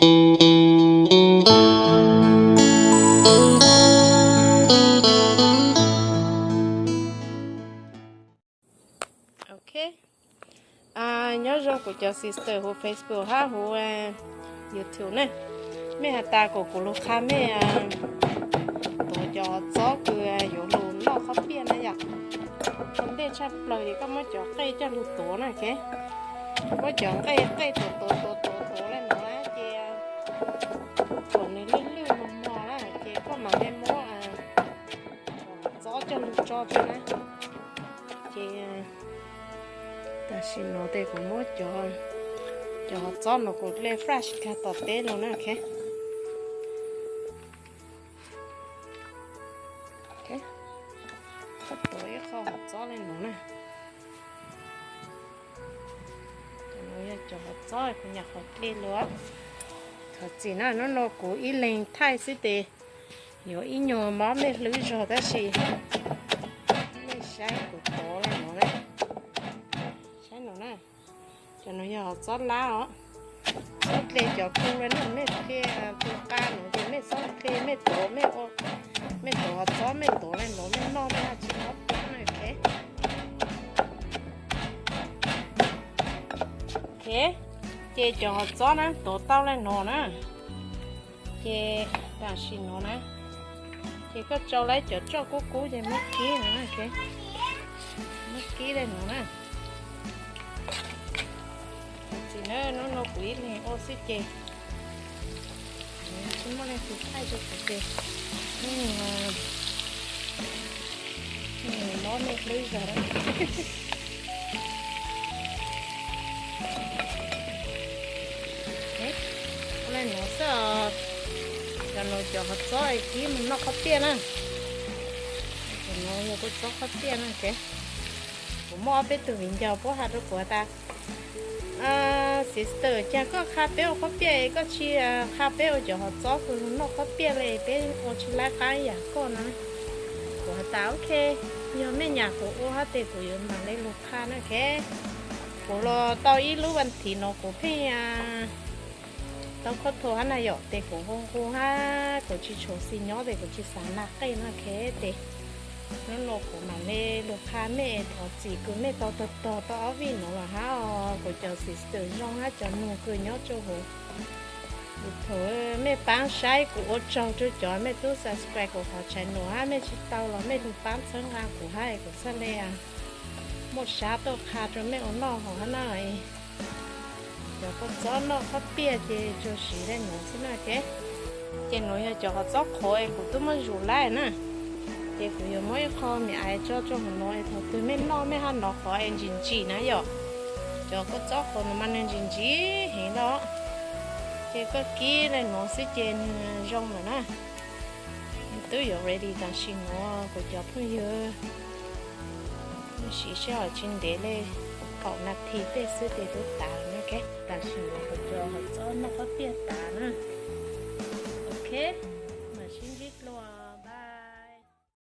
Ok, nyob zoo kuv cov sister huv Facebook hab huv YouTube ne. Mej has tas kom kuv lug qha mej tuav cov txob kws yuav lug noj qhob piaj na yom. Ua ntej tshaj plaws es koj muab cov nqej coj lug tuav na, ok. Muab cov nqej nqej tuav tuav tuav tuav tuav le nuav na ces kom nws lwj lwj mos mos na ces koj mam le muab txob coj lug tso rua na. Ces tam sim no tes kuv muab cov, cov hov txob no kuv dlej fresh kag tom teb no na, ok. Koj tuav ib qho hov txob le no na. Cov no yog cov hov txob kuv nyam qhov dlej lug. Thov txim na, hnub no kuv ib leeg thaij xwb tes yuav ib nyuag mob mej hlwb zog tab sis mej saib kuv tuav le no na. Saib no na, cov no yog hov txob lab os. Txhob dle cov kub le na, mej dle tus qab no ces mej txhob dle, mej tuav, mej ua, mej tuav hov txob mej tuav le no mej noj mej haj tsis mob plab na, ok. Ok, ces cov hov txob na tuav tau le no na. Ces tam sim no na, ces koj tsau lawm cov tsoj kub kub ces muab kib no na, ok. Muab kib le no na. Txim na, hnub no kuv ib leeg ua xwb ces tsis muaj leej twg thaij rau kuv ces mob mej hlwb zog lawm. Ua le nuav xwb os. Cov nuav cov hov txob kib mus noj qhob piaj na. Cov nuav yog kuv txob qhob piaj na, ok. Kuv muaj ob peb tug viv ncaus puab has rua kuv tas, sister, cas koj qha peb ua qhob piaj es koj tsis qha peb ua cov hov txob kws noj qhob piaj le, peb ua tsis laib qab yam koj na. Kuv has tas ok, yog mej nyam kuv ua hab tes kuv yuav mam le lug qha na, ok. Kuv los tau ib lub vas thiv no kuv pheej tau khob thua hab na yom, tes kuv hu hu hab kuv tsis tshua xis nyob tes kuv tsis xav nag qej na, ok. Tes hnub no kuv mam le lug qha mej, thov txim kws mej tau tog tog tau ob vij nuav los hab os. Kuv cov sister zoo hab cov nug kws nyob rua huv YouTube, mej paab saib kuv ua tsaug rua cov mej tub subscribe kuv qhov channel hab mej tsis tau los mej lug paab txhawb nqa kuv hab kuv txhaj le muaj sab tuaj qha rua mej ua noj hov hab na. Cov kua txob noj qhob piaj ces tsuas siv le nuav xwb na, ok. Ces nuav yog cov hov txob qhuav es kuv tub muab zus laib na. Ces kuv yuav muab ib qho me ais tso rua hauv nuav es thaum twg mej noj mej hab nov qhov es ntsim ntsim na yom. Cov kua txob qhuav nuav mas nwg ntsim ntsim heev lawm. Ces koj kib le nuav xwb ces nwg zoo lawm na. Nwg twb yuav ready tam sim nuav kuv cov phooj ywg. Siv sij hawm tsis ntev le, kaum nas this tej xwb ces twb tas lawm na, ok. Tam sim nuav kuv cov hov txob noj qhob piaj tas na, ok.